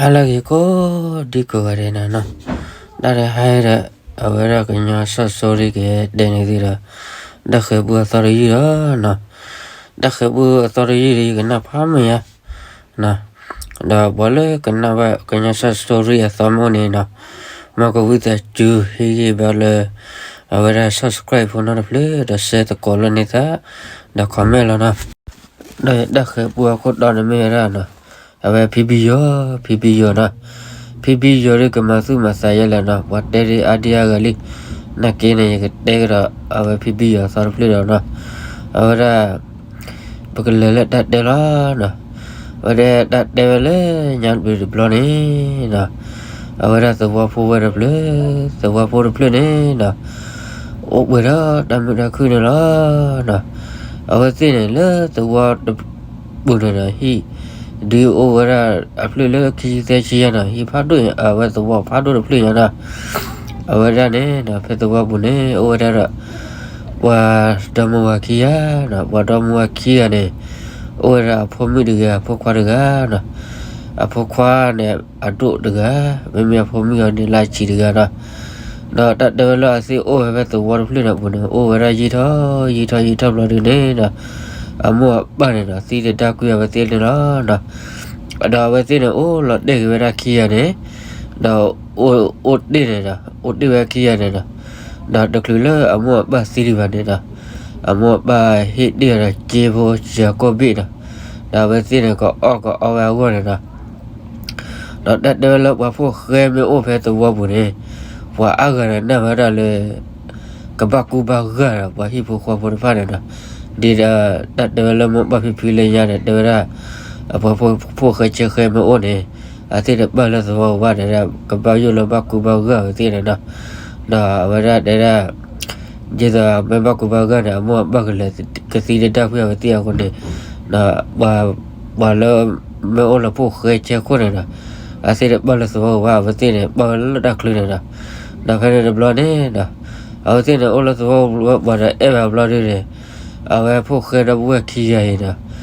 ဟါလၢအဂ့ၤကိးဒံကိးဂၤဒဲးနီၤနီၤ, တၢ်တဟါဒီး အဝဲဒၣ်ကညီ short story ကတဲန့ၢ်သုဒီး တၢ်ဃဲၤပူအသီတယုၢ်ဒီးနီၤ, တၢ်ဃဲၤပူအသီတယုၢ်ဒီး ယကနၣ်ဖးမုာ်ယါ ဒီးပှၤလၢကနၣ်ဘၣ်ကညီ short story အသီမ့ၢ်အိၣ်န့ၣ်နီၤ, မ်ကဝံသးစူၤဟ့ၣ်ဂံၢ်ဘါလၢ အဝဲဒၣ် subscribe ဖိနီတဖျၢၣ် ဒီး share သကိးလၢန့ၢ်သး ဒီး comment လီၤနီၤ. ဒီးတၢ်ဃဲၤပူအခိၣ်တီန့ၣ်မ့ၢ်ဝဲဒၣ်နီၤ, အဝဲဖံဘံယီၤ, ဖံဘံယီၤနီၤ, ဖံဘံယီၤဒ်ကမၤသူၣ်မၤသးယဲလဲၣ်နီၤ, ပှၤတဲဒ်အါဒံအါဂၤလံ, နာ်က့န့ၣ် ယကတဲကဒီး အဝဲဖံဘံယီၤအသီတဖျၢၣ်ဒီးနီၤ, အဝဲဒၣ် ပကလဲၤလၢတၢ်တဲလီၤနီၤ, အဝဲဒၣ်တၢ်တဲဝဲလၢညါတဘျီန့ၣ်နီၤ, အဝဲဒၣ်သဝီဖိဝဲတဖျၢၣ်, သဝီဖိတဖျၢၣ်န့ၣ်နီၤ, အိၣ်ပှဲၤဒီးတၢ်မုာ်တၢ်ခုၣ်န့ၣ်လီၤနီၤ, အဝဲသ့ၣ်န့ၣ်လၢသဝီတပူၤန့ၣ်ဒီး ဟံၣ်ဒုးအိၣ်ဝဲဒၣ်အဖျၢၣ်လၢခံဆံသၢဆံယါနီၤ, ဟံၣ်ဖးဒိၣ်အဝဲသဝီဖးဒိၣ်တဖျၢၣ်ညါနီၤ, အဝဲဒၣ်န့ၣ်နီၤ ဖဲသဝီပူၤန့ၣ် အိၣ်ဝဲဒၣ်ဒီး ပှၤဒီမါဝၤခံဂၤနီၤ, ပှၤဒီမါဝၤခံဂၤန့ၣ် အိၣ်ဝဲဒၣ်အဖိမုၣ်တဂၤ အဖိခွါတဂၤနီၤ, အဖိခွါန့ၣ်အဒိၣ်တဂၤ, မ့မ့ၢ်အဖိမုၣ်အီၤန့ၣ်လၢအဆံးတဂၤနီၤ, ဒီးတၢ်တဲဝဲလၢအသ့ၣ်အိၣ်ဝဲဖဲသဝီတဖျၢၣ်န့ၣ်အပူၤန့ၣ် အိၣ်ဝဲဒၣ်ယံာ်ထီၣ်ယံာ်ထီၣ်ယံာ်ထီၣ်ဘျီဒုန့ၣ်နီၤ, အမိၢ်အပၢ်န့ၣ်ဒီး သံတဒါကွံာ်အဝဲသ့ၣ်န့ၣ်လီၤနီၤ, ဒီးအဝဲသ့ၣ်န့ၣ် အိၣ်လီၤတဲာ်က့ၤဝဲဒၣ်ခံဂၤန့ၣ်, ဒီး အိၣ်တ့ၢ်န့ၣ်ဒီး အိၣ်တ့ၢ်ဝဲခံဂၤန့ၣ်ဒီး, ဒီးတချုးလၢအမိၢ်အပၢ်သံဒံးဘၣ်န့ၣ်ဒီး, အမိၢ်အပၢ်ဟ့ၣ်တ့ၢ်ဒီးစ့ဖိစ့ကိၣ်ဘ့ၣ်ဒီး, ဒီးအဝဲသ့ၣ်န့ၣ် ကအီၣ်ကအီဝဲအဂီၢ်န့ၣ်ဒီး, ဒီးတၢ်တဲဝဲလၢပှၤဖိၣ်ဃဲမ့ၢ်အိၣ်ဖဲသဝီပူၤန့ၣ်, ပှၤအါဂၤဒီးနာ်ဝဲဒၣ်လၢ ကဘၣ်ကူဘၣ်ဂာ်ဒီးပှၤဟံၣ်ဖိဃီဖိတဖၣ်န့ၣ်ဒီး, ဒ်ဒီး တၢ်တဲဝဲလၢမိၢ်ပၢ်ဖံဖုလၢညါန့ၣ် တဲဝဲဒၣ်, အပှၤဖိၣ်ဃဲဆဲဃဲမ့ၢ်အိၣ်န့ၣ်, အသ့ၣ်တပာ်လၢသဝီပူၤဘၣ်ဒီး ကဘၣ်ယိၣ်လၢဘၣ်ကူဘၣ်ဂာ်ဝဲသ့ၣ်န့ၣ်ဒီး, ဒီးအဝဲဒၣ်တဲဒၣ် ဒ်သိးမ့ၢ်ဘၣ်ကူဘၣ်ဂာ်န့ၣ် အမိၢ်အပၢ်ကလဲၤ ကသံတဒါကွံာ်အဝဲသ့ၣ်အဃိန့ၣ်, ဒီး ပှၤလၢ မ့ၢ်အိၣ်လၢဖိၣ်ဃဲဆဲခိၣ်န့ၣ်ဒီး, အသ့ၣ်တပာ်လၢသဝီပူၤဘၣ် အဝဲသ့ၣ်န့ၣ် ပာ်ဝဲလၢတၢ်ချၢန့ၣ်ဒီး, ဒီးဖဲန့ၣ်တဘျီန့ၣ်ဒီး, အဝဲသ့ၣ်န့ၣ် အိၣ်လၢသဝီပူၤဘၣ်ဒီး အဲၣ်ဘၣ်ဘျီဒုန့ၣ်, အဝဲဖိၣ်ဃဲဒီပုၢ်ဝဲၢ်ခံဂၤအံၤဒီး ဘၣ်တၢ်ဟီထီၣ်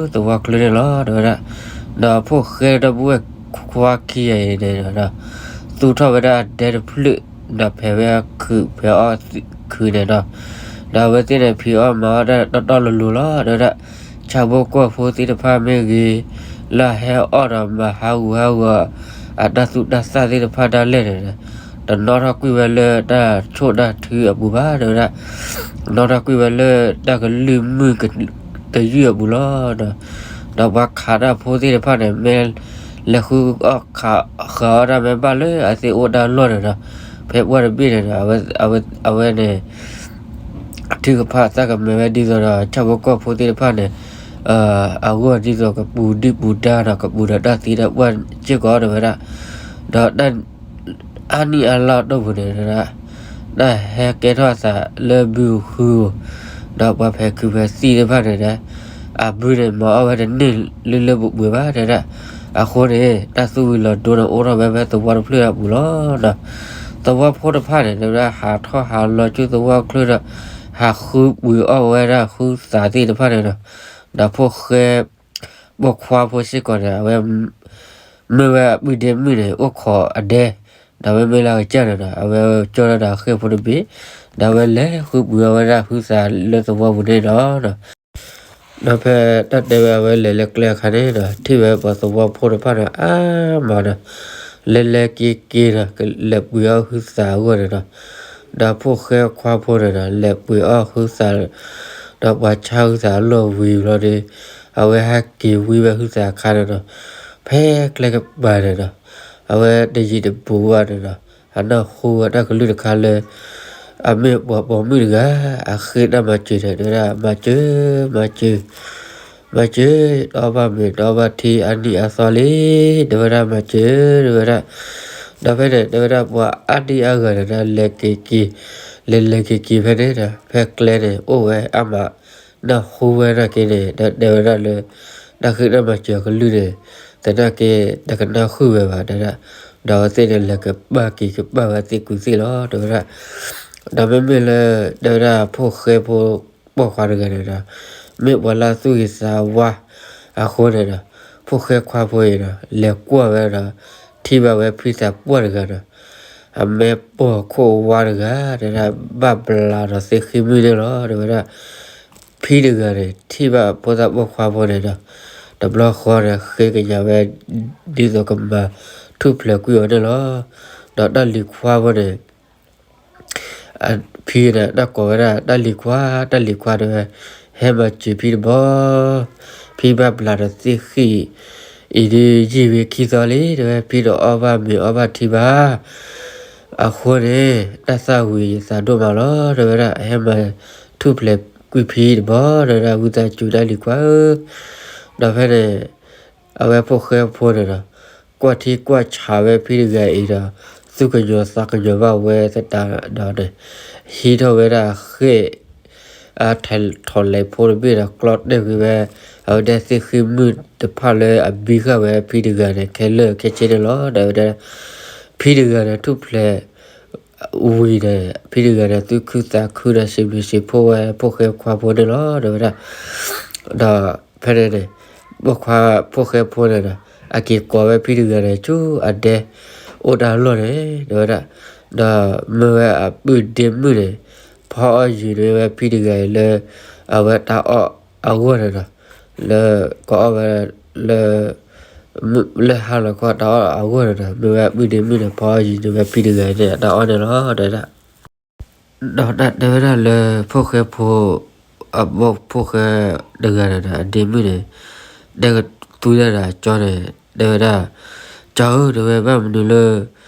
ကွံာ်အီၤဆူသဝီချၢန့ၣ်လီၤ တဲဝဲဒၣ်, ဒီးဖိၣ်ဃဲဒီပုၢ်ဝဲၢ်ခွါခံဂၤအံၤန့ၣ်ဒီး, သူၣ်ထီၣ်ဝဲဒၣ်အဒဲတဖျၢၣ်, ဒီးဖဲးဝဲခုးဖဲးအီၣ်ခုးန့ၣ်ဒီး, ဒီးအဝဲသ့ၣ်န့ၣ် ဖံးအီၣ်မၤအီၣ်တၢ်တီတီလိၤလိၤလီၤ တဲဝဲဒၣ်, ဆၣ်ဖိကီၢ်ဖိသ့ၣ်တဖၣ်မ့ၢ်ဂ့ၤ, လၢအဟဲအီၣ်ဒီးမၤဟးဂူာ်ဟးဂီၤ အတၢ်သူၣ်တၢ်သၣ်သ့ၣ်တဖၣ်ဒၣ်လဲာ်န့ၣ်ဒီး, တနီၣ်ထီၣ်ကွံာ်ဝဲလၢတၢ်ဆိၣ်တၢ်ထုအပူၤဘၣ် တဲဝဲဒၣ်, နီၣ်ထီၣ်ကွံာ်ဝဲလၢတၢ်ကလုၢ်မုၢ်ကယုၢ်အပူၤလီၤ ဒီး, ဒီးပှၤခးတၢ်ဖိသ့ၣ်တဖၣ်န့ၣ် မ့ၢ်လဲၤဃုအီၣ်ခးဃာ်အီၣ်တၢ်မ့ၢ်ဘၣ်လၢအသ့ၣ်အိၣ်တၢ်လီၢ်န့ၣ်ဒီး, ဖဲပှၢ်တဘ့ၣ်န့ၣ်ဒီး, အဝဲန့ၣ် ထုကဖၣ်သးကမဲာ်ဝဲဒ်သိးဒီး ဆၣ်ဖိကီၢ်ဖိသ့ၣ်တဖၣ်န့ၣ်, အဂီၢ်ဒ်သိးကပူၤဒုၣ်ပူၤဒါဒီး ကပူၤဒီးတၢ်သံတၢ်ပှၢ်စ့ၢ်ကီး တဲဝဲဒၣ်, ဒီးတၢ် အါနံၣ်အါလါအတီၢ်ပူၤန့ၣ်ဒီး, တၢ်ဟဲကဲထီၣ်အသးလၢဘုဧိၤဃုဧိၤ, ဒီးပှၤဖဲးခုးဖဲးသံၣ်တဖၣ်န့ၣ်ဒီး, အဘုန့ၣ်မၤအီၣ်ဝဲတန့ၢ်လၢလၢပှဲၤပှဲၤဘၣ် တဲဝဲဒၣ်, အဃိန့ၣ် တၢ်သူဝံၤလီၤဒိန့ၣ် အိၣ်ထီၣ်ဝဲဖဲသဝီတဖျၢၣ်အပူၤလီၤ ဒီး, သဝီဖိတဖၣ်န့ၣ် တဲဝဲဒၣ် ဟးထီၣ်ဟးလီၤဆူသဝီချၢဒီး, ဟးဃုပှ့ၤအီၣ်ဝဲဒၣ်ဟုသးသ့ၣ်တဖၣ်န့ၣ်ဒီး, ဒီးဖိၣ်ဃဲ ပိာ်ခွါဖိစ့ၢ်ကီးန့ၣ် အဝဲ မ့ၢ်ဝဲအပုၢ်ဒ့မုၣ်န့ၣ် အိၣ်ခိးအဒဲ, ဒီးအဝဲမ့ၢ်လၢအကစၢ်န့ၣ်ဒီး အဝဲကၠီထီၣ်ဒီးအဃ့ၢ်ဖိတဘ့ၣ်, ဒီးအဝဲလဲၤဃုပှ့ၤအီၣ်ဝဲဒၣ်ဟုသးလၢသဝီပူၤန့ၣ်လီၤ. ဒီးဖဲတၢ်တဲဝဲအဝဲလဲၤလၢကျဲအခါန့ၣ်ဒီး ထံၣ်ဝဲပှၤသဝီဖိတဖၣ်န့ၣ် အါမးဒီး လဲၤလဲၤက့ၤက့ၤဒီး ကလဲၤပှ့ၤအီၣ်ဟုသးအဂီၢ်န့ၣ်ဒီး, ဒီးဖိၣ်ဃဲခွါဖိန့ၣ်ဒီး လဲၤပှ့ၤအီၣ်ဟုသး ဒီးပှၤဆါဟုသးအလီၢ်ဝံၤဘျီဒီး, အဝဲဟဲက့ၤဝံဝဲဟုသးအခါန့ၣ်ဒီး, ဖဲကျဲကပၤန့ၣ်ဒီး, အဝဲတယံာ်တဘူးဘၣ်န့ၣ်ဒီး, အနၢ်ဟူဝဲတၢ်ကလုၢ်တခါလၢ အမ့ၢ်ပှၤပိာ်မုၣ်တဂၤ အဃ့တၢ်မၤစၢၤန့ၣ် တဲဝဲဒၣ် မၤစၢၤ မၤစၢၤ မၤစၢၤ တအီၣ်ဘၣ်မ့ၤ တအီၣ်ဘၣ်ထံ အါနံၣ်အါသီလံ, တဲဝဲဒၣ် မၤစၢၤ တဲဝဲဒၣ်. ဒီးဖဲန့ၣ် တဲဝဲဒၣ် ပှၤအါဒံအါဂၤန့ၣ်ဒီး လဲၤက့ၤက့ၤ လဲၤလဲၤက့ၤက့ၤဖဲန့ၣ်ဒီး ဖဲကျဲန့ၣ် အိၣ်ဝဲအါမး နၢ်ဟူဝဲနာ်က့န့ၣ် ဒီးတဲဝဲဒၣ်လၢ တၢ်ဃ့တၢ်မၤစၢၤအကလုၢ်န့ၣ် သနာ်က့ တကနၣ်ဃုာ်ဝဲဘၣ် တဲဝဲဒၣ်. ဒီးအဝဲသ့ၣ်န့ၣ် လဲၤကပာ်က့ၤကပာ်ဝဲသ့ၣ်ကူသ့ၣ်လီၤ တဲဝဲဒၣ်. ဒီးမ့မ့ၢ်လၢ တဲဝဲဒၣ် ဖိၣ်ဃဲဖိပိာ်ခွါတဂၤန့ၣ်ဒီး မ့ၢ်ပှၤလၢသူၣ်ဂ့ၤသးဝါအဃိန့ၣ်ဒီး ဖိၣ်ဃဲခွါဖိအံၤဒီး လဲၤကွၢ်ဝဲဒီး ထံၣ်ဘၣ်ဝဲဖံသးပှၢ်တဂၤဒီး အမဲာ်ပိာ်ခိၣ်ဝါတဂၤ တဲဒၣ် ဘၣ်ဘျးဒီးသ့ၣ်ဃံၣ်မုၣ်န့ၣ်လီၤ. တဲဝဲဒၣ် ဖံတဂၤန့ၣ် ထံၣ်ဘၣ်ဖိသးပှၢ်ခွါဖိန့ၣ်ဒီး တဘျီဃီန့ၣ် ဃ့ကညးဝဲ ဒ်သိးကမၤထူၣ်ဖျဲးကွံာ်အီၤန့ၣ်လီၤ. ဒီးတၢ်လံၤခွါဖိန့ၣ် ဖံန့ၣ် တၢ်ကိးဝဲဒၣ် တၢ်လံၤခွါ တၢ်လံၤခွါတဲဝဲ ဟဲမၤစၢၤဖံတဘျီ, ဖံဘၣ်ဘျးဒီးသ့ၣ်ဃံၣ်အံၤဒုးယံာ်ဝဲခံသီလံ တဲဝဲ ဖံတအီၣ်ဘၣ်မ့ၤအီဘၣ်ထံဘၣ်. အဃိန့ၣ် တၢ်သၣ်ဝံၤယသးဒိၣ်မးလီၤ တဲဝဲဒၣ် ဟဲမၤထူၣ်ဖျဲးကွံာ်ဖံတဘျီ တဲဝဲဒၣ် ဝံသးစူၤတၢ်လံၤခွါဧၢ. ဒီးဖဲန့ၣ် အဝဲဖိၣ်ဃဲဖိန့ၣ်ဒီး ကွၢ်ထံကွၢ်ဆးဝဲဖံတဂၤအံၤဒီး သူၣ်ကညီၤသးကညီၤဘၣ်ဝဲသတးဒီးန့ၣ် ဟံးထီၣ်ဝဲဒၣ်ဃဲၣ် အထီၣ်လဲၤဖိတဘ့ၣ်ဒီး ကျီတဲာ်ကွံာ်ဝဲ အဝဲဒၣ်သ့ၣ်ဃံၣ်မုၣ်တဖၣ်လၢအဘံဃာ်ဝဲဖံတဂၤန့ၣ် ခဲလၢာ်ခဲဆ့န့ၣ်လီၤ. ဒီးဝဲဒၣ် ဖံတဂၤန့ၣ် ထူၣ်ဖျဲး ဝံၤန့ၣ် ဖံတဂၤန့ၣ် သူၣ်ခုသးခုဒီးစံးဘျုးစံးဖှိၣ်ဝဲဖိၣ်ဃဲခွါဖိန့ၣ်လီၤ တဲဝဲဒၣ်. ဒီးဖဲန့ၣ်န့ၣ် ဖိၣ်ဃဲဖိန့ၣ်ဒီး အက့ၤကိးဝဲဖံတဂၤန့ၣ် ဆူအဒဲအိၣ်တၢ်လီၢ်န့ၣ် တဲဝဲဒၣ်. ဒီးမ့ၢ်ဝဲအပုၢ်ဒ့မုၣ်န့ၣ် ဖီအီၣ်ယုာ်န့ၢ်ဝဲဖံတဂၤအံၤလၢ အဝဲတၢ်အီၣ်အဂီၢ်န့ၣ်ဒီး လၢကအီၣ်ဝဲ လၢ လၢဟါလီၤခီတၢ်အီၣ်အဂီၢ်န့ၣ်ဒီး မ့ၢ်ဝဲအပုၢ်ဒ့မုၣ်န့ၣ် ဖီအီၣ်ယုာ်န့ၢ်ဝဲဖံတဂၤအံၤန့ၣ် အတၢ်အီၣ်န့ၣ်လီၤ တဲဝဲဒၣ်. ဒီးတၢ်တဲဝဲဒၣ်လၢဖိၣ်ဃဲဖိ အဖိၣ်ဃဲတဂၤန့ၣ်ဒီး အဒ့မုၣ်န့ၣ် တဲကသူဒၣ်ဒီးအကၠီန့ၣ် တဲဝဲဒၣ်, ကၠီဧၢ တဲဝဲ ဘၣ်မနုၤလၢ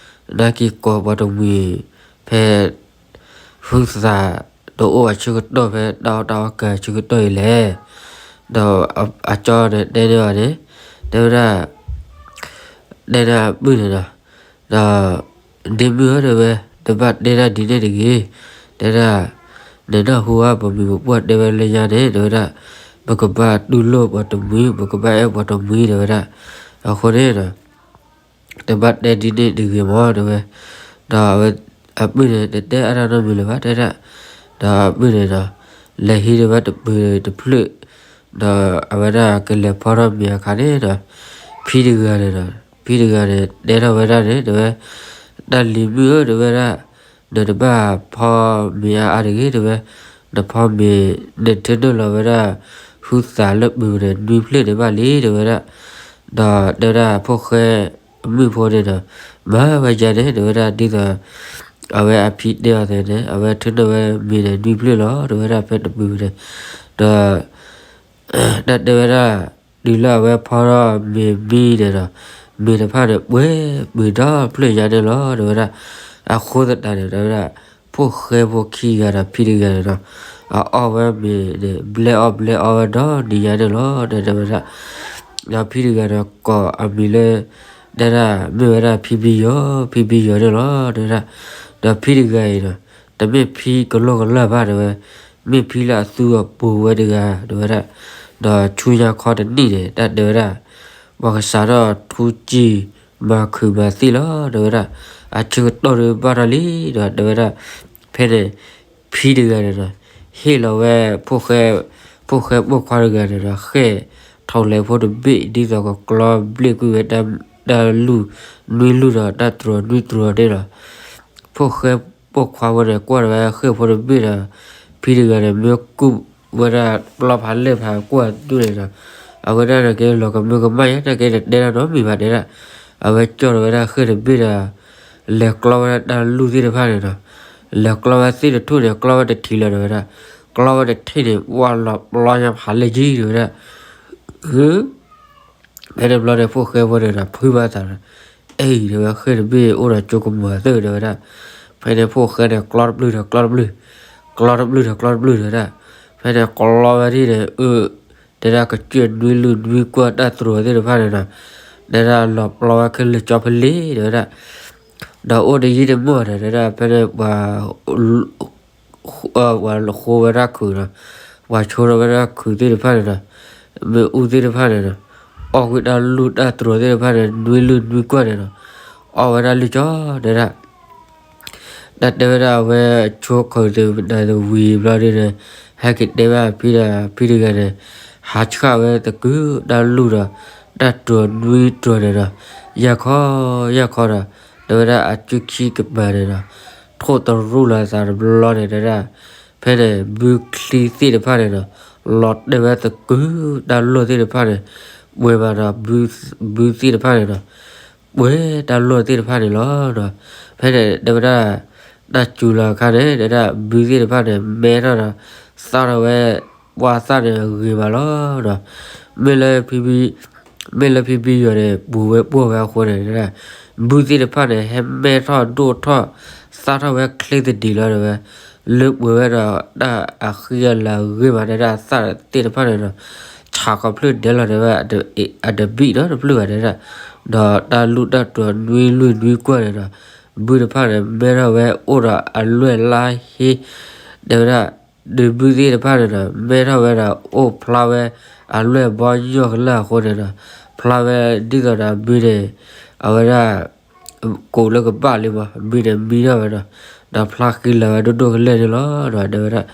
နက့ၤကိးပှၤတမှံၤ ဖဲ ဟုသးတအိၣ်အဆၢကတီၢ် ဖဲတၢ်အီၣ်တၢ်အီၣ်ကၤအဆၢကတီၢ်အံၤလဲၣ်. ဒီးအကၠီန့ၣ်တဲန့ၢ်အီၤန့ၣ် တဲဝဲဒၣ် တဲဒၣ်အပုၢ်န့ၣ်ဒီး, ဒီး ဒ့မုၣ်ဧၢ တဲဝဲ, တဘၣ်တဲဒၣ်ဒ်န့ၣ်တဂ့ၤ. တဲဒၣ် နနၢ်ဟူဧါ ပမိၢ်ပပၢ်တဲဝဲလၢညါန့ၣ် တဲဝဲဒၣ်, ပကဘၣ်တူၢ်လိာ်ပှၤတမှံၤ ပကဘၣ်အဲၣ်ပှၤတမှံၤ တဲဝဲဒၣ်. အဃိန့ၣ်ဒီး တဘၣ်တဲဒ်န့ၣ်တဂ့ၤမး တဲဝဲ. ဒီးအဝဲ အပုၢ်န့ၣ် တတဲအါတၢ်နီတမံၤလၢၤဘၣ် တဲဒၣ်. ဒီးအပုၢ်န့ၣ်ဒီး လဲၤဟံးန့ၢ်ဝဲတပၢၤတဖျၢၣ်, ဒီးအဝဲဒၣ်ကလဲၤဖီထီၣ်မ့ၤအခါန့ၣ်ဒီး ဖံတဂၤန့ၣ်ဒီး ဖံတဂၤန့ၣ် တဲထီၣ်ဝဲဒၣ်န့ၣ် တဲဝဲ, တၢ်လံၤမုၣ်ဧၢ တဲဝဲဒၣ်, နတဘၣ်ဖီမ့ၤအါအါတဂ့ၤ တဲဝဲ, နဖီမ့ၤ နထၢနုာ်လီၤဝဲဒၣ် ဟုသးလၢပူၤန့ၣ် နွံဖျၢၣ်န့ၣ်ဘၣ်လံ တဲဝဲဒၣ်. ဒီးတဲဝဲဒၣ်ဖိၣ်ဃဲ မုၣ်ဖိန့ၣ်ဒီး မၤဝဲယၤန့ၣ် တဲဝဲဒၣ် ဒ်သိး အဝဲအဖံတဲအီၤသ့န့ၣ် အဝဲထၢနုာ်ဝဲမ့ၤန့ၣ် နွံဖျၢၣ်လီၤ တဲဝဲဒၣ် ဖဲတပူၤန့ၣ်. ဒီး တၢ်တဲဝဲဒၣ် တုၤလၢအဝဲဖီထီၣ်မ့ၤမံန့ၣ်ဒီး မ့ၤတဖၣ်န့ၣ် ပှဲၤပှဲၤဒီဖျၢၣ်ညါန့ၣ်လီၤ တဲဝဲဒၣ်. အဃိသတးန့ၣ် တဲဝဲဒၣ် ဖိၣ်ဃဲဖိခံဂၤဒီးဖံတဂၤန့ၣ်ဒီး အအီၣ်ဝဲမ့ၤန့ၣ် ဘျဲအီၣ်ဘျဲအီဝဲဒီးနံၤညါန့ၣ်လီၤ တဲဝဲဒၣ်. ဒီးဖံတဂၤဒီးကိးအမံၤလၢ တဲဒၣ် မ့ၢ်ဝဲဒၣ်ဖံဘံယီၤ ဖံဘံယီၤန့ၣ်လီၤ တဲဝဲဒၣ်. ဒီးဖံတဂၤအံၤဒီး တမ့ၢ်ဖံကလီကလီဘၣ် တဲဝဲ, မ့ၢ်ဖံလၢအသူအပူၤဝဲတဂၤ တဲဝဲဒၣ်. ဒီးဆူညါခီတနံၣ်န့ၣ် တၢ်တဲဝဲဒၣ် ပှၤကစးထီၣ်ထူစံၢ် မၤခုးမၤသံၣ်လီၤ တဲဝဲဒၣ်. အဆၢကတီၢ်ဒီးဘၣ်ထီၣ်လံ ဒီးတဲဝဲဒၣ် ဖဲန့ၣ် ဖံတဂၤန့ၣ်ဒီး ဟ့ၣ်လီၤဝဲ ဖိၣ်ဃဲပိာ်ခွါတဂၤန့ၣ်ဒီး ဃဲၣ်ထီၣ်လဲၤဖိတဘ့ၣ် ဒ်သိးကကျီဘျ့ၣ်ကွံာ်ဝဲ တၢ်လူၢ်နွံလူၢ်ဒီး တၢ်တြီၤနွံတြီၤန့ၣ်လီၤ. ဖိၣ်ဃဲပိာ်ခွါဖိန့ၣ် ကွၢ်ဝဲဃဲၣ်ဖိတဘ့ၣ်ဒီး ဖံတဂၤန့ၣ် မ့ၢ်ကူၣ်ဝဲဒၣ်ပျီဖးလဲၢ်ဖးကွၢ်ဒူၣ်န့ၣ်ဒီး အဝဲဒၣ်န့ၣ်က့လီၤကမၢကမၣ်ယါ တၢ်က့တတဲတၢ်နီတမံၤဘၣ် တဲဒၣ်. အဝဲကၠီၣ်ထီၣ်ဝဲဒၣ်ဃဲၣ်တဘ့ၣ်ဒီး လဲၤကျီဝဲဒၣ်တၢ်လူၢ်သ့ၣ်တဖၣ်န့ၣ်ဒီး လဲၤကျီဝဲသ့ၣ်တထူၣ်န့ၣ် ကျီဝဲတထံးလၢၤ တဲဝဲဒၣ်. ကျီဝဲတထံးန့ၣ် ဝါလီၤပျီညါဖးလဲၢ်ကံ တဲဝဲဒၣ်. ဖဲန့ၣ်ဘျီန့ၣ် ဖိၣ်ဃဲဖိန့ၣ်ဒီး ဖုးဘၣ်သးဒီး အဲၣ် တဲဝဲ ဃဲၣ်တဘ့ၣ်အိၣ်ဒီးကၠိကမီၤသၢၣ် တဲဝဲဒၣ်. ဖဲန့ၣ်ဖိၣ်ဃဲန့ၣ် ကျီတဘျုၢ်ဒီးကျီတဘျုၢ်, ကျီတဘျုၢ်ဒီးကျီတဘျုၢ် တဲဝဲဒၣ်. ဖဲန့ၣ်ကျီဝဲဒၣ်န့ၣ် အၢ တဲဒၣ် ကစၢၢ်နွံလူၢ်နွံကွၢ်တၢ်တြီၤသ့ၣ်တဖၣ်န့ၣ်ဒီး တဲဒၣ်လီၤပျီဝဲခဲလၢာ်ကၠီဖဲလဲၣ် တဲဝဲဒၣ်. ဒီးအိၣ်တယံာ်တမီၢ်ဒီး တဲဒၣ် ဖဲန့ၣ်ပှၤ ပှၤဃိဝဲဒၣ်ခုးဒီး ပှၤဆိထီၣ်ဝဲဒၣ်ခုးသ့ၣ်တဖၣ်န့ၣ်ဒီး မ့ၣ်အူသ့ၣ်တဖၣ်န့ၣ်ဒီး အီၣ်ကွံာ်တၢ်လူၢ်တၢ်တြီၤသ့ၣ်တဖၣ်န့ၣ် နွံလူၢ်နွံကွၢ်န့ၣ်ဒီး အီၣ်ဝဲဒၣ်လၢကၠီ တဲဒၣ်. တၢ်တဲဝဲဒၣ်အဝဲဆိခုးသ့ၣ်တဖၣ်ဝံၤဘျီဒ်န့ၣ် ဟဲက့ၤတဲဘၣ်ဖံဒီး ဖံတဂၤန့ၣ် ဟးဆှၣ်ဝဲသကုၤတၢ်လူၢ်ဒီး တၢ်တြီၤနွံတြီၤန့ၣ်ဒီး ယၢ်ခီယၢ်ခီဒီး တဲဝဲဒၣ်အစုခံကပၤန့ၣ်ဒီး ထိၣ်တရူၢ်လီၤအသးတဘျီန့ၣ် တဲဝဲဒၣ် ဖဲန့ၣ် ဘုချံသ့ၣ်တဖၣ်န့ၣ်ဒီး လီၤတဲာ်ဝဲသကုၤ တၢ်လီၢ်သ့ၣ်တဖၣ်န့ၣ် ပှဲၤမးဒီး ဘုသ့ၣ်တဖၣ်န့ၣ်ဒီး ပှဲၤတၢ်လီၢ်သ့ၣ်တဖၣ်န့ၣ်လီၤဒီး ဖဲန့ၣ် တဲဝဲဒၣ် တၢ်စူၤလီၤအခါန့ၣ် တဲဝဲဒၣ် ဘုသ့ၣ်တဖၣ်န့ၣ် မဲထီၣ်ဒီး သၣ်ထီၣ်ဝဲ ပှၢ်သၣ်န့ၣ်အဂ့ၤမးလီၤဒီး မ့ၢ်လၢ မ့ၢ်လၢဖံဘံယီၤန့ၣ် ပူၤဝဲပှီၢ်ဝဲအဃိန့ၣ် တဲဝဲဒၣ် ဘုသ့ၣ်တဖၣ်န့ၣ် ဟဲမဲထီၣ်ဒိၣ်ထီၣ် သၣ်ထီၣ်ဝဲချ့သဒံးလီၤ တဲဝဲ လၢပှဲၤဝဲဒီး တၢ်အဃံအလၤအဂ့ၤမး တဲဝဲဒၣ် သၣ်သ့ၣ်တဖၣ်န့ၣ်ဒီး ဆးခီဖျၢၣ်ဒဲးလီၤ တဲဝဲ အတဘံၣ်နီတဖျၢၣ်ဘၣ် တဲဝဲဒၣ် ဒီးတၢ်လူၢ်တၢ်တြီၤနွံလုၢ်နွံကွၢ်န့ၣ်ဒီး ဘုတဖၣ်န့ၣ် မဲထီၣ်ဝဲအိၣ်ဒီးအလွဲၢ်လါဟ့ တဲဝဲဒၣ် ဒုးဘုသ့ၣ်တဖၣ်န့ၣ်ဒီး မဲထီၣ်ဝဲဒီးအိၣ်ဖျါဝဲ အလွဲၢ်ဘီညီၣ်ကလာ်အဃိန့ၣ်ဒီး ဖျါဝဲဒ်သိးဒီးဘုန့ၣ် အဝဲဒၣ် ကိးလၢကဘၣ်လံမး ဘုန့ၣ်မံထီၣ်ဝဲဒီး ဒီးဖျါဃံလၤဝဲဒိၣ်ဒိၣ်ကလဲာ်န့ၣ်လီၤ ဒီးတဲဝဲဒၣ်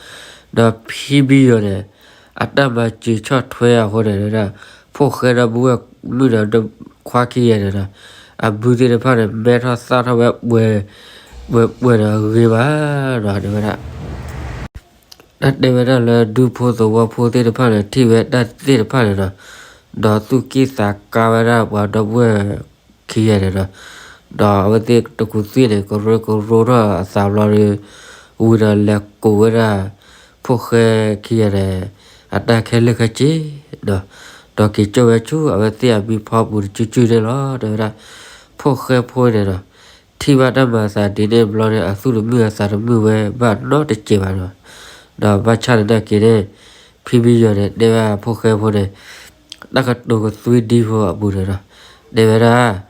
ဒီးဖံဘံယီၤန့ၣ် အတၢ်မၤစၢၤဆီၣ်ထွဲအဃိန့ၣ် တဲဝဲဒၣ် ဖိၣ်ဃဲဒီပုၢ်ဝဲၢ်မုၣ်ဒီးခွါခံဂၤန့ၣ်ဒီး အဘုသ့ၣ်တဖၣ်န့ၣ် မဲထီၣ်သၣ်ထီၣ်ဝဲပှဲၤ ပှဲၤပှဲၤဒီးအဂ့ၤမးဒီး တဲဝဲဒၣ် တၢ်တဲဝဲဒၣ်လၢဒူဖိသဝီဖိသ့ၣ်တဖၣ်န့ၣ် ထံၣ်ဝဲတၢ်သ့ၣ်တဖၣ်န့ၣ်ဒီး ဒီးသူၣ်က့ၣ်သးကါဝဲဒၣ်ပှၤဒီပုၢ်ဝဲၢ်ခံဂၤန့ၣ်ဒီး ဒီးအဝဲသ့ၣ်တကူးသ့ၣ်န့ၣ် ကရၢကရိထီၣ်အသးဘျီဒီး ဝံၤဒီးလဲၤကိးဝဲဒၣ် ဖိၣ်ဃဲခံဂၤန့ၣ် အတၢ်ခဲလၢာ်ခဲဆ့ဒီး ဒီးက့ၤကၠီၣ်ဝဲဆူအဝဲသ့ၣ်အမံဖီပူၤတစုစုန့ၣ်လီၤ တဲဝဲဒၣ် ဖိၣ်ဃဲဖိန့ၣ်ဒီး ထံၣ်ဘၣ်တၢ်မၤအသးဒ်န့ၣ်ဘျီန့ၣ် အသူၣ်တမုာ်အသးတမုာ်ဝဲဘၣ်နီတစဲးဘၣ်ဒီး ဒီးဘၣ်ဆၣ်သနာ်က့န့ၣ် ဖံဘံယီၤန့ၣ် တဲဘၣ်ဖိၣ်ဃဲဖိန့ၣ် တၢ်ကတိၤကသွံဒံဖိအပူၤန့ၣ်ဒီး တဲဝဲဒၣ် တၢ်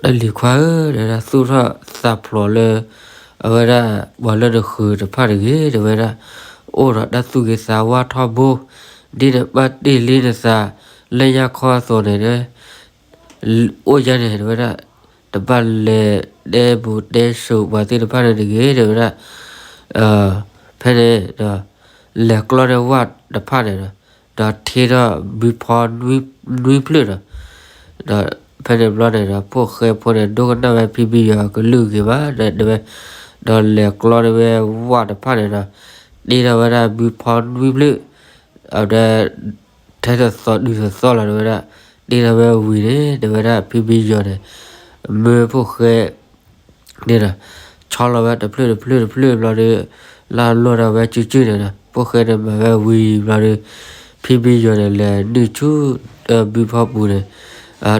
လံၤခွါဧၢ တဲဝဲဒၣ် သူၣ်ထီၣ်သးဖျိးလၢ အဝဲဒၣ် ပှၤလၢနဃုာ်တဖၣ်တဂ့ၤ တဲဝဲဒၣ် အိၣ်ဒီးတၢ်သူၣ်ဂ့ၤသးဝါထီဘိ ဒ်နဘၣ်တ့ၢ်လံနသး လၢညါခီအသိးန့ၣ် အိၣ်ယါန့ၣ် တဲဝဲဒၣ် တဘၣ်လဲၤတဲဘူးတဲဆိးပှၤသ့ၣ်တဖၣ်န့ၣ်တဂ့ၤ တဲဝဲဒၣ် ဖဲန့ၣ်ဒီး လဲၤကျီန့ၢ်ဝၣ်တဖၣ်န့ၣ်ဒီး ဒီးထ့ထီၣ်ဘုဖီနွံဖျၢၣ်ဒီး ဒီးဖဲန့ၣ်ဘျီန့ၣ်ဒီး ဖိၣ်ဃဲဖိန့ၣ် ဒိကနၣ်ဝဲဖံဘံယီၤအကလုၢ်ဂ့ၤမး တဲဝဲ ဒီးလဲၤကျီန့ၢ်ဝဲဝၣ်တဖၣ်န့ၣ်ဒီး တ့ထီၣ်ဝဲဒၣ်ဘုဖီနွံဖျၢၣ် အဝဲဒၣ် ထဲသိးသိးဒုးသိးသိးလီၤ တဲဝဲဒၣ် တ့ထီၣ်ဝဲဝံၤန့ၣ် တဲဝဲဒၣ်ဖံဘံယီၤန့ၣ် မၢဖိၣ်ဃဲ န့ၣ်ဒီး ဆီလီၤဝဲတဖျၢၣ်တဖျၢၣ်တဖျၢၣ်ဘျီဒီး လၢအလီၢ်ဒီးဝဲစုစုန့ၣ်ဒီး ဖိၣ်ဃဲန့ၣ်မၤဝဲဝံၤဘျီဒီး ဖံဘံယီၤန့ၣ် လဲၤနုာ်ဆူဘုဖီပူၤန့ၣ်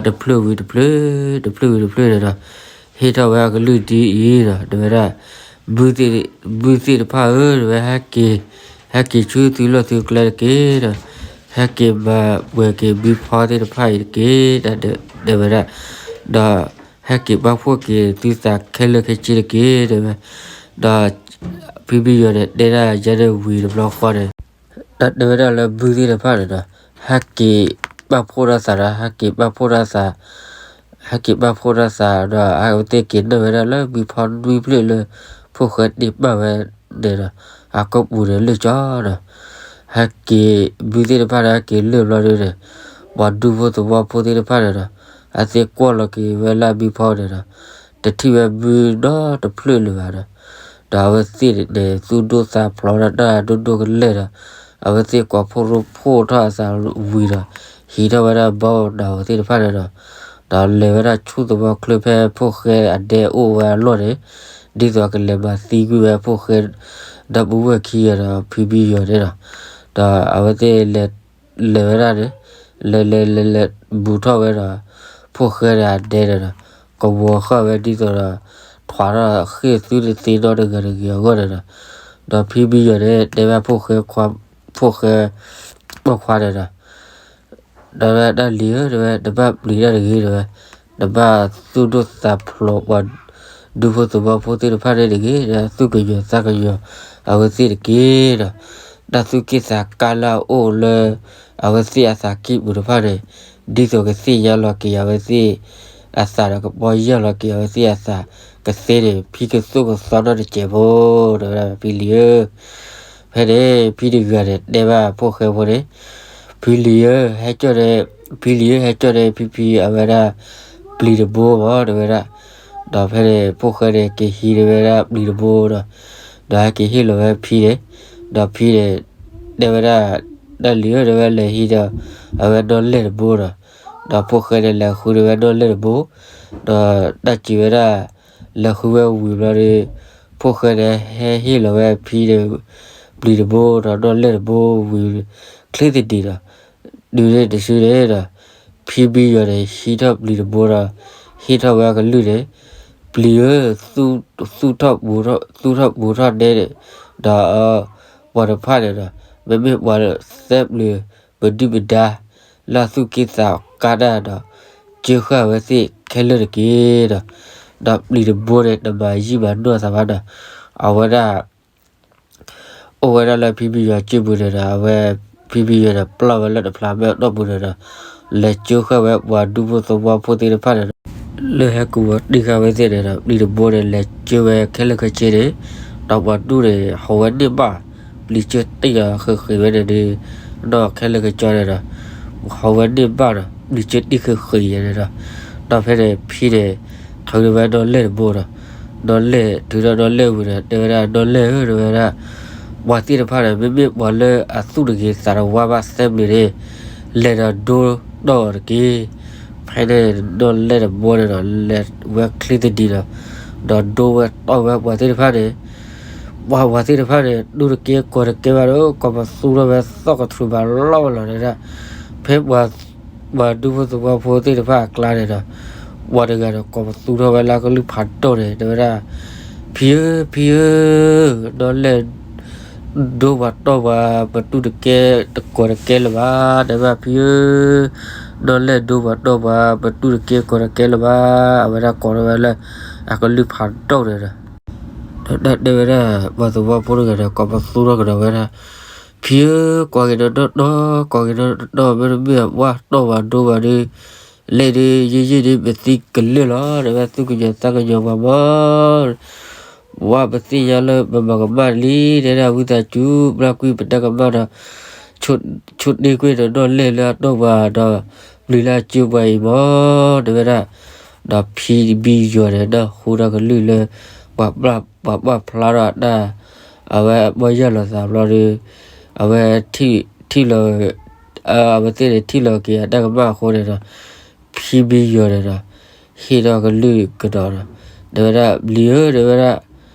တဖျၢၣ်ဝံၤတဖျၢၣ် တဖျၢၣ်ဝံၤတဖျၢၣ်န့ၣ်ဒီး ဟ့ၣ်ထီၣ်ဝဲအကလုၢ်ဒ်အံၤဒီး တဲဝဲဒၣ် ဘုသ့ၣ်တဖၣ်ဧၢ တဲဝဲ ဟဲက့ၤ ဟဲက့ၤဆူသုလီၢ်သုကျဲတက့ၢ်ဒီး ဟဲက့ၤမၤပှဲၤက့ၤဘုဖီသ့ၣ်တဖၣ်အံၤတက့ၢ် တဲဝဲဒၣ် ဒီး ဟဲက့ၤပာ်ဖှိၣ်က့ၤသုသးခဲလၢာ်ခဲဆ့တက့ၢ် တဲဝဲ ဒီး ဖံဘံယီၤန့ၣ် တဲဒၣ်ယဲန့ၣ်ဝံၤတဘျီဃီန့ၣ် တၢ်တဲဝဲဒၣ်လၢဘုသ့ၣ်တဖၣ်န့ၣ်ဒီး ဟဲက့ၤပာ်ဖှိၣ်ထီၣ်သးဒီး ဟဲက့ၤပာ်ဖှိၣ်ထီၣ်သး ဟဲက့ၤပာ်ဖှိၣ်ထီၣ်သးဒီး အဝဲသ့ၣ်က့ၤနုာ်ဝဲဒၣ်လၢဘုဖီနွံဖျၢၣ်လၢ ဖိၣ်ဃဲတ့ၢ်ပာ်ဝဲန့ၣ်ဒီး အကီၢ်ပူၤန့ၣ်လၢာ်ကၠီဒီး ဟဲက့ၤ ဘုသ့ၣ်တဖၣ်န့ၣ် ဟဲက့ၤလၢာ်ဘျီဒုန့ၣ် ပှၤဒူဖိသဝီဖိသ့ၣ်တဖၣ်န့ၣ်ဒီး အဝဲသ့ၣ်ကွၢ်လီၤက့ၤဝဲလၢဘုဖီန့ၣ်ဒီး တထံၣ်ဝဲဘုနီတဖျၢၣ်လၢၤဘၣ်ဒီး ဒီးအဝဲသ့ၣ်န့ၣ် သူၣ်ဒိၣ်သးဖျိးဒီးတၢ်ဒိၣ်ဒိၣ်ကလဲာ်ဒီး အဝဲသ့ၣ်ကိးဖှိၣ်ရိဖှိၣ်ထီၣ်အသးဝံၤဒီး ဟံးထီၣ်ဝဲဒၣ်ဘီဧိၤနၢၤဧိၤသ့ၣ်တဖၣ်န့ၣ်ဒီး ဒီးလဲၤဝဲဒၣ်ဆူသဝီချၢဖဲဖိၣ်ဃဲအဒဲအိၣ်ဝဲအလီၢ်န့ၣ် ဒ်သိးကလဲၤမၤသံကွံာ်ဝဲဖိၣ်ဃဲ ဒီပုၢ်ဝဲၢ်ခံဂၤဒီးဖံဘံယီၤန့ၣ်ဒီး ဒီးအဝဲသ့ၣ်လဲၤ လဲၤဝဲဒၣ်န့ၣ် လဲၤလဲၤလဲၤလဲၤဘူးထီၣ်ဝဲဒီး ဖိၣ်ဃဲဒီးအဒဲန့ၣ်ဒီး ကဝီၤဃာ်ဝဲဒ်သိးဒီး ထွးထီၣ်ဃ့ၢ်သုတသ့နီတဂၤတဂ့ၤအဂီၢ်န့ၣ်ဒီး ဒီးဖံဘံယီၤန့ၣ် တဲဘၣ်ဖိၣ်ဃဲခွါ ဖိၣ်ဃဲပိာ်ခွါန့ၣ်ဒီး ဒီးဝဲဒၣ်လံၤဧၢ တဲဝဲ တဘၣ်ပျံၤတၢ်တဂ့ၤ တဲဝဲ တဘၣ်သူၣ်ဒိၣ်သးဖျိးပှၤဒူဖိသဝီဖိသ့ၣ်တဖၣ်န့ၣ်တဂ့ၤ ဒီးသူၣ်ကညီၤသးကညီၤအဝဲသ့ၣ်တက့ၢ်ဒီး တၢ်သူၣ်က့ၣ်သးကါလၢအအိၣ်လၢ အဝဲသ့ၣ်အသးကံၢ်ပူၤတဖၣ်န့ၣ် ဒ်သိးကသ့ၣ်ညါလီၤက့ၤအဝဲသ့ၣ်အသးဒီး ကပီၢ်ယၢ်လီၤက့ၤအဝဲသ့ၣ်အသးကသ့န့ၣ် ဖံကသိၣ်ကသီနီတစဲးဖိ တဲဝဲဒၣ်ဖံလံၤဧၢ ဖဲန့ၣ် ဖံတဂၤန့ၣ် တဲဘၣ်ဖိၣ်ဃဲဖိန့ၣ် ဖံလံၤဧၢ ဟဲကၠီၣ်န့ၣ် ဖံလံာ်ဧၢ ဟဲကၠီၣ်န့ၢ်ဖံဖံအဝဲဒၣ် ပျံၤတဘိမး တဲဝဲဒၣ်. ဒီးဖဲန့ၣ် ဖိၣ်ဃဲန့ၣ် က့ၤဟံးန့ၢ်ဝဲဒၣ်ပျံၤတဘိဒီး, ဒီးဟဲက့ၤဟ့ၣ်လီၤဝဲဖံန့ၣ်, ဒီးဖံန့ၣ် တဲဝဲဒၣ် တၢ်လံၤဧၢ တဲဝဲ လဲၤဟံးဒီး အဝဲနီၣ်လဲၢ်တဘိဒီး, ဒီးဖိၣ်ဃဲန့ၣ် လဲၤဃုန့ၢ်ဝဲနီၣ်လဲၢ်တဘိ, ဒီးတၢ်စံးဝဲဒၣ် လဲၤဃုဝဲဝံၤဘျီဒီး ဖိၣ်ဃဲန့ၣ် ဟဲဟ့ၣ်လီၤဝဲဖံန့ၣ် ပျံၤတဘိဒီးနီၣ်လဲၢ်တဘိဝံၤ ချ့သဒံးဒီး ဒုးန့ၣ်တစုန့ၣ်ဒီး ဖံဘံယီၤန့ၣ် ဟံးထီၣ်ပျံၤတဘိဒီး ဟ့ၣ်ထီၣ်ဝဲအကလုၢ်န့ၣ်, ပျံၤဧၢ, သူၣ်ထီၣ်ပူၤထီၣ်, သူၣ်ထီၣ်ပူၤထီၣ်ဒဲဒီး ပှၤတဖၣ်န့ၣ်ဒီး မ့မ့ၢ်ပှၤသဲပျုၤပဒုၣ်ပဒါ လၢအသူၣ်က့ၣ်သးကါတၢ်ဒီး ကၢဃာ်ဝဲသ့ၣ်ခဲလၢာ်တက့ၢ်ဒီး, ဒီးပျံၤတဘိန့ၣ် တမၤယံာ်မၤနီၢ်သးဘၣ်ဒီး အဝဲဒၣ် အိၣ်ဝဲဒၣ်လၢဖံဘံယီၤစုပူၤန့ၣ်ဒီး အဝဲ ဖံဘံယီၤန့ၣ် ပျၢ်ဝဲလၢတဖျါမဲာ်အတီၢ်ပူၤန့ၣ်ဒီး လဲၤကၢဃာ်ဝဲပှၤဒူဖိသဝီဖိသ့ၣ်တဖၣ်န့ၣ်ဒီး လၢဟဲကူၣ်ဝီၤတံၢ်ဃာ်ဝဲသ့ၣ်န့ၣ်ဒီး ပျံၤတဘိန့ၣ် လဲၤကၢဝဲခဲလၢာ်ခဲဆ့န့ၣ်, ဒီးပှၤဒူၣ်န့ၣ် ဟူးဝဲန့ၢ်ဘၣ်, ပျံၤကၢတံၢ်ဃာ်ဃ့ၢ်ဃ့ၢ်ဝဲန့ၣ်ဒီး နီၢ်ခဲလၢာ်ခဲဆ့န့ၣ်ဒီး ဟူးဝဲန့ၢ်ဘၣ်ဒီး ပျံၤကၢတံၢ်ဃာ်ဃ့ၢ်န့ၣ်ဒီး, ဒီးဖဲန့ၣ်ဖံန့ၣ် ထုးန့ၢ်ဝဲနီၣ်လဲၢ်တဘိဒီး နီၣ်လဲၢ် ထုးဒီးနီၣ်လဲၢ်ဝံၤဒီး တဲဝဲဒၣ် နီၣ်လဲၢ်ဧၢ တဲဝဲဒၣ်, ပှၤသ့ၣ်တဖၣ်န့ၣ် မ့မ့ၢ်ပှၤလၢအသူၣ်တဂ့ၤသးတဝါဘၣ်သဲပျုၤန့ၣ် လဲၤဒီးဒိတီၢ်အီၤတက့ၢ်. ဖဲန့ၣ်နီၣ်လဲၢ်တဘိန့ၣ်ဒီး လဲၤဝဲချ့သဒံးဒီး ဒီးဒိဝဲတီၢ်ဝဲပှၤသ့ၣ်တဖၣ်န့ၣ် ပှၤပှၤသ့ၣ်တဖၣ်န့ၣ် ဒိၣ်တကဲကိးတကဲဘၣ်ဒီး ကိးပသူထီၣ်ဝဲသီၣ်ကထြူးဘၣ်လီၢ်ဝဲလီၤတဲဒၣ်, ဖဲပှၤ ပှၤဒူဖိသဝီဖိသ့ၣ်တဖၣ်အကျါန့ၣ်ဒီး ပှၤတဂၤဒီးကိးပသူထီၣ်ဝဲလၢကလုၢ်ဖးဒိၣ်န့ၣ် တဲဝဲဒၣ်, ဖံဧၢ ဖံဧၢ, နီၣ်လဲၢ် ဒိပှၤတီၢ်ပှၤ ပတူၢ်တကဲတကိးတကဲလၢၤဘၣ် တဲဝဲဒၣ် ဖံဧၢ, နီၣ်လဲၢ်ဒိပှၤတီၢ်ပှၤ ပတူၢ်တကဲကိးတကဲလၢၤဘၣ် အဝဲဒၣ်ကိးထီၣ်ဝဲလၢ အကလုၢ်ဖးဒိၣ်န့ၣ်ဒီး ဒီးတၢ်တဲဝဲဒၣ် ပှၤသဝီဖိတဂၤဒီး ကိးပသူထီၣ်ကဒီးဝဲဒၣ်, ဖံဧၢ, ကွၢ်က့ၤဒီးနီၢ်နီၢ် ကွၢ်က့ၤဒီးနီၢ်နီၢ် မ့တမ့ၢ်အဝဲတီၢ်ပှၤဒိပှၤဒီး လဲၣ်ဒုး ယံာ်ယံာ်ဒုး ပသံကလၢာ်လီၤ တဲဝဲ သူၣ်ကညီၤသးကညီၤပှၤမး ဝဲပသ့ၣ်ညါလၢပမၤကမၣ်လံ တဲဒၣ် ဝံသးစူၤ ဘျၣ်ကွံာ်ပတၢ်ကမၣ်ဒီး ဆိၣ်တ့ၢ်ကွံာ်ဒီးနီၣ်လဲၢ်လၢအတီၢ်ပှၤဒီး ပျံၤလၢအကၢပှၤအံၤမး တဲဝဲဒၣ်, ဒီးဖံဘံယီၤန့ၣ် နၢ်ဟူဒီးကလုၢ်လၢ ပှၤပာ်ဖျါထီၣ်အတၢ် အဝဲအပီၢ်ယၢ်လီၤသးဘျီဒီး အဝဲ ထံၣ်လီၤ အဝဲသ့ၣ်န့ၣ်ထံၣ်လီၤက့ၤအတၢ်ကမၣ်အဃိန့ၣ်ဒီး ဖံဘံယီၤန့ၣ်ဒီး ဟ့ၣ်ထီၣ်ကလုၢ်ကဒီးဒီး တဲဝဲဒၣ် ပျံၤဧၢ တဲဝဲဒၣ်,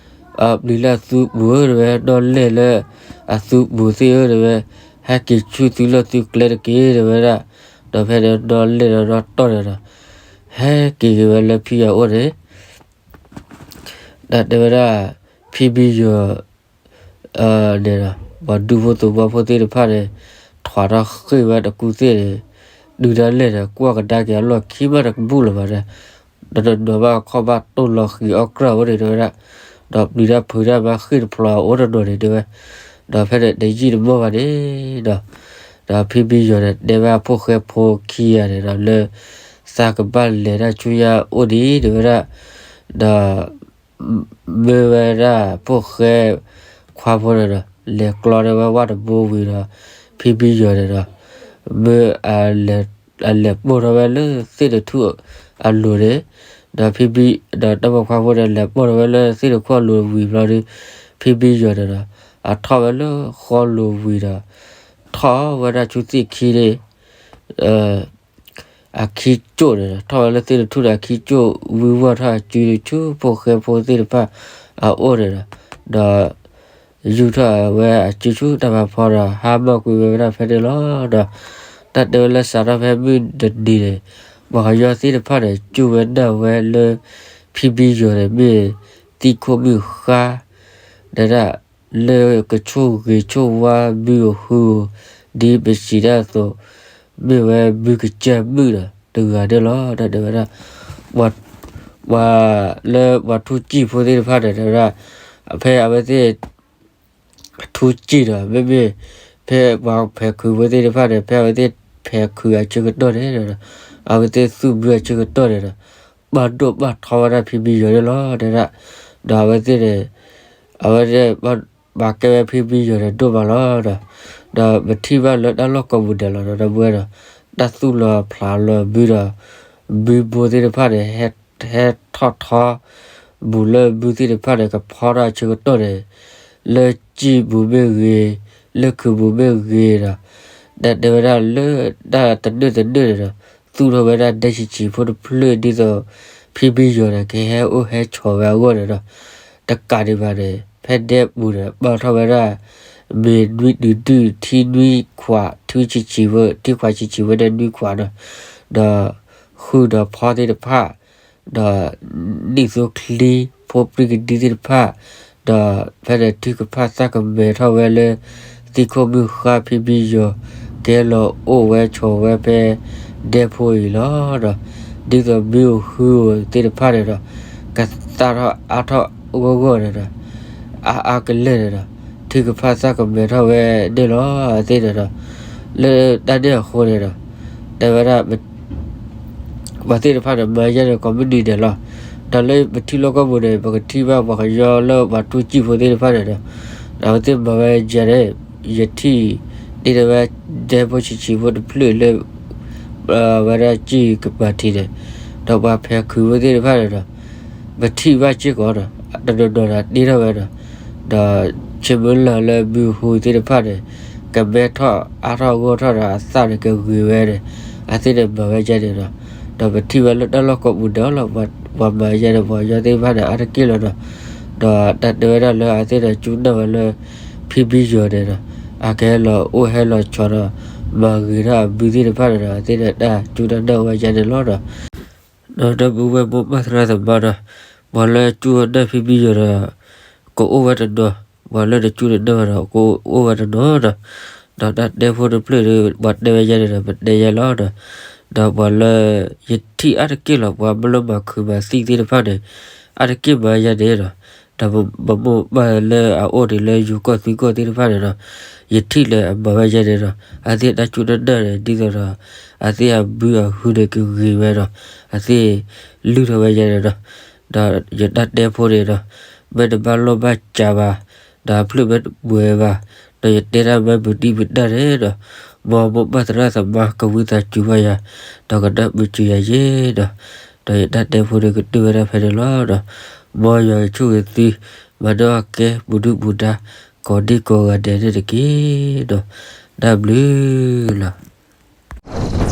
ပျံၤလၢအသူပူၤဧၢ တဲဝဲ နီၣ်လဲၢ်လၢအသူပူၤသ့ၣ်ဧၢ တဲဝဲ, ဟဲက့ၤဆူသုလီၢ်သုကျဲတက့ၢ် တဲဝဲဒၣ်, ဒီးဖဲန့ၣ်နီၣ်လဲၢ်ဒီးနီၣ်တီၢ်န့ၣ်ဒီး ဟဲက့ၤက့ၤဝဲလၢဖံအအိၣ်န့ၣ် ဒီးတဲဝဲဒၣ် ဖံဘံယီၤ န့ၣ်ဒီး ပှၤဒူဖိသဝီဖိသ့ၣ်တဖၣ်န့ၣ် ထွးထီၣ်ဃ့ၢ်ဝဲတကူသ့ၣ်န့ၣ် ဒုးတၢ်လဲၣ်ဒီး ကွၢ်ကဒါက့ၤအလီၢ်ခံမးတကဘူၣ်လၢၤဘၣ်ဒီး တနီၤနီၤဘၣ်ခီၣ်ဘၣ်တိၢ်လီၤဃံၤအီၣ်ကြၢၢ်အအိၣ်န့ၣ် တဲဝဲဒၣ်, ဒီးပျံၤတၢ်ဖုးတၢ်မၤဃ့ၢ်တဖျိးအအိၣ်တနီၤန့ၣ် တဲဝဲ, ဒီးဖဲန့ၣ်တယံာ်တမီၢ်ဘၣ်န့ၣ်ဒီး ဒီးဖံဘံယီၤန့ၣ် တဲဝဲအဖိၣ်ဃဲဖိခံဂၤန့ၣ်ဒီး လၢ သးကဘၣ်လဲၤတၢ်ဆူညါအိၣ်ဒံး တဲဝဲဒၣ်, ဒီး မ့ၢ်ဝဲဒၣ်ဖိၣ်ဃဲခွါဖိန့ၣ်ဒီး လဲၤကျီန့ၢ်ဝဲဝၣ်တဘိဝံၤဒီး ဖံဘံယီၤန့ၣ်ဒီး မ့ၢ်အလဲၤပိၢ်ထီၣ်ဝဲလၢသ့ၣ်တထူၣ်အလိၤန့ၣ်, ဒီးဖံဘံ ဒီးတၢ်ပိာ်ခွါဖိန့ၣ် လဲၤပိၢ်ထီၣ်ဝဲလၢသ့ၣ်တထူၣ်အလိၤဝံၤဘျီဒီး ဖံဘံယီၤန့ၣ်ဒီး အထီၣ်ဝဲလၢဃီလိၤဝံၤဒီး ထီၣ်ဝဲဒၣ်ဆူသ့ၣ်ခံန့ၣ် အခံကၠိၣ်န့ၣ်ဒီး ထီၣ်ဝဲလၢသ့ၣ်တထူၣ်န့ၣ် အခံကၠိၣ် ဝံဝီၢ်ထီၣ်အစုဆူဖိၣ်ဃဲဖိသ့ၣ်တဖၣ်အအိၣ်န့ၣ်ဒီး ဒီး ယူၢ်ထီၣ်ဝဲအစုဆူတၢ်ဖးဖီဒီး ဟါမၢ်ကွံာ်ဝဲဝဲဒၣ်ဖဲန့ၣ်လီၤ. ဒီး တၢ်တဲဝဲလၢစးထီၣ်ဖဲမုၢ်တနံၤန့ၣ် ပှၤကညီသ့ၣ်တဖၣ်န့ၣ် စူၢ်ဝဲနာ်ဝဲလၢ ဖံဘံယီၤန့ၣ် မ့ၢ်သံခိၣ်မုၣ်ဃါ ဒဲဒၣ် လၢကဆိၣ်ဂ့ၤဆိၣ်ဝါမုၢ်အဟူ ဒ်ပစံးတၢ်အသိး မ့ၢ်ဝဲမုၢ်ကစၢ်မုၣ်ဒီး တဂၤန့ၣ်လီၤ. တၢ်တဲဝဲဒၣ် ပှၤ ပှၤလၢပှၤထူစံာ်ဖိသ့ၣ်တဖၣ်န့ၣ် တဲဝဲဒၣ် ဖဲအဝဲသ့ၣ် ထူစံာ်ဒီး မ့မ့ၢ် ဖဲပှၤဖဲးခုးဖိသ့ၣ်တဖၣ်န့ၣ် ဖဲအဝဲသ့ၣ်ဖဲးခုးအဆၢကတီၢ်န့ၣ်ဒီး အဝဲသ့ၣ်သူၣ်ဘုအဆၢကတီၢ်န့ၣ်ဒီး ဘၣ်ဒိၣ်ဘၣ်ထီဝဲဒၣ်ဖံဘံယီၤန့ၣ်လီၤ. တဲဒၣ် ဒီးအဝဲသ့ၣ်န့ၣ် အဝဲသ့ၣ် ပာ်ကဲဝဲဖံဘံယီၤန့ၣ်ဒိၣ်မးလီၤဒီး ဒီးပထံၣ်ဘၣ်လၢတၢ်လီၢ်ကိးပူၤဒဲးလီၤဒီး ဒီပုၢ်ဝဲၢ်ဒီး တၢ်သူၣ်လီၤဖျးလီၤဘုဒီး ဘုဘိသ့ၣ်တဖၣ်န့ၣ် ဟဲထီၣ်ထီ ဘူးလၢဘုသ့ၣ်တဖၣ်န့ၣ် ကဖီထီၣ်အဆၢကတီၢ်န့ၣ် လၢစံၣ်ပူၤမ့ၢ်ဂ့ၤ, လၢခုးပူၤမ့ၢ်ဂ့ၤဒီး တၢ်တဲဝဲဒၣ်လၢတၢ်တနၢၣ်တနၢၣ်န့ၣ်ဒီး သူၣ်ထီၣ်ဝဲဒၣ်ဒဲဆံးဆံးဖိတဖျၢၣ် ဒ်သိး ဖံဘံယီၤန့ၣ် ကဟဲအိၣ်ဟဲဆိးဝဲအဂီၢ်န့ၣ်ဒီး တကးဒံးဘၣ်န့ၣ် ဖဲဒဲပူၤန့ၣ် ပာ်ထီၣ်ဝဲဒၣ် မ့ၢ်နွံတုၤဒုၣ် ထံနွံခွး ထံဆံးဆံးဖိ ထံခွးဆံးဆံးဖိန့ၣ်နွံခွးဒီး ဒီးဃုာ်ဒီးဖီသ့ၣ်တဖၣ် ဒီးနံၣ်သိချံ ဖိပြံကဒံသ့ၣ်တဖၣ် ဒီးဖဲန့ၣ်ထုကဖၣ်သၣ်ကမဲာ်ထီၣ်ဝဲလၢ သံခိၣ်မုၢ်ဃါ ဖံဘံယီၤ ကဟဲလီၤအိၣ်ဝဲဆိးဝဲဖဲဒဲဖိအံၤလီၤဒီး ဒ်သိးမ့ၢ်အိၣ်ဃုာ်သ့ၣ်တဖၣ်န့ၣ်ဒီး ကသၣ်ထီၣ်အါထီၣ်အဂီၢ်ဂီၢ်န့ၣ်ဒီး အါအါကလဲာ်န့ၣ်ဒီး ထုကဖၣ်သၣ်ကမဲာ်ထီၣ်ဝဲန့ၣ်လီၤ. အသ့ၣ်န့ၣ်ဒီး လၢတၢ်န့ၣ်အဃိန့ၣ်ဒီး တဲဝဲဒၣ် ပှၤသ့ၣ်တဖၣ်န့ၣ် မၤယဲန့ၣ်ကိးမုၢ်နံၤဒဲးလီၤ. ဒီးလၢပထံလီၢ်ကီၢ်ပူၤန့ၣ် ပကထံၣ်ဘၣ်ပှၤကညီလၢပှၤထူစံၣ်ဖိသ့ၣ်တဖၣ်န့ၣ်ဒီး အဝဲသ့ၣ်မၤဝဲယဲန့ၣ် ယထံၣ် ဒ်တဲဝဲ ဒဲဖိဆံးဆံးဖိတဖျၢၣ်လၢ ဝဲဒၣ်စံၣ်ကပၤထံးန့ၣ် ဒီးပှၤဖဲခုးဖိသ့ၣ်တဖၣ်န့ၣ်ဒီး ပထံၣ်ဘၣ်စ့ၢ်ကီးဒီး တနီၤနီၤဒီးတ့ထီၣ်ဝဲဒီး ဒီးဆ့မုၢ်လၢ်လၢဘုဟူသ့ၣ်တဖၣ်န့ၣ် ကမဲထီၣ်အါထီၣ်အဂီၢ်ထီၣ်ဒီး အသၣ်န့ၣ်ကဂ့ၤဝဲန့ၣ် အသ့ၣ်န့ၣ်မၤဝဲယဲန့ၣ်ဒီး ဒီးပထံၣ်ဝဲလၢတၢ်လီၢ်ကိးပူၤဒဲးလီၤ ပှၤမၤယဲန့ၣ် ပှၤကညီသ့ၣ်တဖၣ်န့ၣ် အါတက့ၢ်လီၤဒီး ဒီးတၢ်တဲဝဲဒၣ်လၢအသ့ၣ်န့ၣ် ကၠူနၢ်ဝဲလၢ ဖံဘံယီၤန့ၣ်ဒီး အကဟဲလီၤအိၣ်ဟဲလီၤဆိးဒီး မၤဂ့ၤထီၣ်အဘုသ့ၣ်တဖၣ်န့ၣ်ဒီး အသ့ၣ်န့ၣ်တၢ်ကၠူတၢ်နၢ်ဝဲယဲန့ၣ်လီၤဒီး ဒီးဒီပုၢ်ဝဲၢ်မိၢ်ပၢ်သရၣ်သမါဒီး ပှၤလၢကၠူနၢ်ဖံဘံယီၤဒီး ကအိၣ်ဝဲတနီၤ, ပှၤလၢတကၠူတနၢ်ဝဲဒီး ကအိၣ်ဝဲတနီၤဒီး ဒီးတၢ်တဲဖိတဖျၢၣ်ဒီး ပှၤတဲဝဲယဲန့ၣ်ဒီး ပတဲယဲလီၤဒီး ဒီးပှၤလၢ ယထံၣ်အါတက့ၢ်လီၤ ပှၤမ့ၢ်လၢမၤခုးမၤသံၣ်သ့ၣ်တဖၣ်န့ၣ် အါတက့ၢ်မၤယဲန့ၣ်ဒီး ဒီးပမိၢ်ပၢ်လၢအအိၣ်ဒံးလၢယိၤကီၢ်သုးကီၢ်သ့ၣ်တဖၣ်န့ၣ်ဒီး ယထံၣ်လၢအမၤဝဲယဲန့ၣ်ဒီး အသ့ၣ်တၢ်ကၠူတနၢ်န့ၣ် ဒ်သိးဒီး အသ့ၣ်အဘုအဟုန့ၣ်ကဂ့ၤဝဲဒီး အသ့ၣ်လုၢ်ထီၣ်ဝဲယဲန့ၣ်ဒီး ဒီးယတၢ်တဲဖိန့ၣ်ဒီး မ့ၢ်တဘၣ်လိာ်ဘၣ်စးဘၣ်, ဒီးအဖျၢၣ်မ့ၢ်တပှဲၤဘၣ်, ဒီးယတဲတၢ်မ့ၢ်မုာ်တံၢ်မုာ်တၢ်န့ၣ်ဒီး မ်မိၢ်ပၢ်သရၣ်သမါကဝံသးစူၤဘၣ်ယၤ, ဒီးကနၢ်ပၢၢ်စၢၤယၤယဲဒီး, ဒီးယတၢ်တဲဖိန့ၣ်ကတၢၢ်ဝဲဒၣ်ဖဲန့ၣ်လီၤဒီး, မ်ယွၤကဆိၣ်ဂ့ၤသု, မၤန့ၢ်အီၣ်ကဲပူၤဒုၣ်ပူၤဒါ, ကိးဒံကိးဂၤဒဲးန့ၣ်တက့ၢ်ဒီး, တၢ်ဘျုးလီၤ.